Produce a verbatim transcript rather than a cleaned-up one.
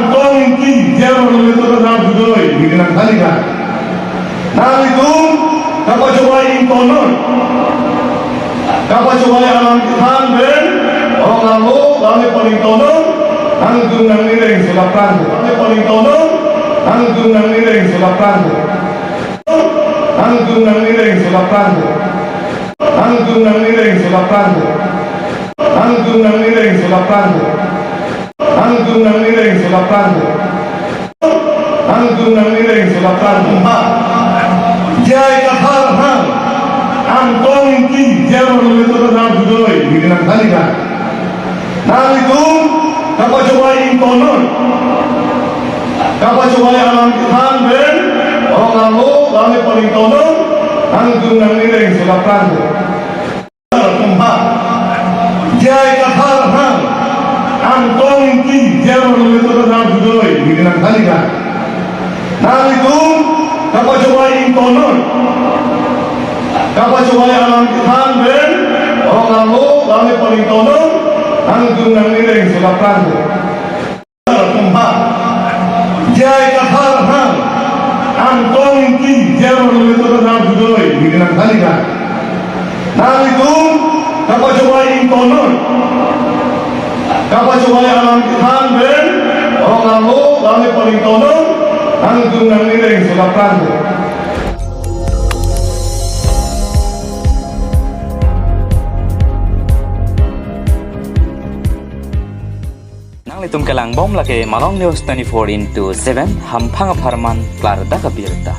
Tong Ingti, J R Murli Litur Kardar Judoi, neli nangthan-ik tha. Nanglitum kapachobei ingtonnon. Kapachobei alam kethan pen, Rong Arlo, Langmepon ingtonnon, nanglitum nangnireng so laprang do. Langmepon ingtonnon, nanglitum nangnireng so laprang do. Nanglitum nangnireng so laprang do. Nanglitum nangnireng so laprang do. Nanglitum nangnireng so laprang do. Nanglitum nangnireng so laprang do. Nanglitum nangnireng so laprang do. Ha. J I Kathar hang. Ang Tong Ingti, J R Murli Litur Kardar Judoi, neli nangthan-ik tha. Nanglitum kapachobei ingtonnon. Kapachobei alam kethan pen, Rong Arlo, Langmepon ingtonnon, nanglitum nangnireng so laprang do. J I Kathar hang, ang Tong Ingti, J R Murli Litur Kardar Judoi, neli nangthan-ik tha. Nanglitum kapachobei ingtonnon. Kapachobei alam kethan pen, Rong Arlo, Langmepon ingtonnon, nanglitum nangnireng so laprang do. J I Kathar hang, ang Tong Ingti, J R Murli Litur Kardar Judoi, neli nangthan-ik tha. Nanglitum kapachobei ingtonnon. Kapachobei alam kethan pen, Rong Arlo, Langmepon ingtonnon, nanglitum nangnireng so laprang do. Nanglitum kelang bom lake Malong News twenty-four into seven, hamphang apharman klardak abirta.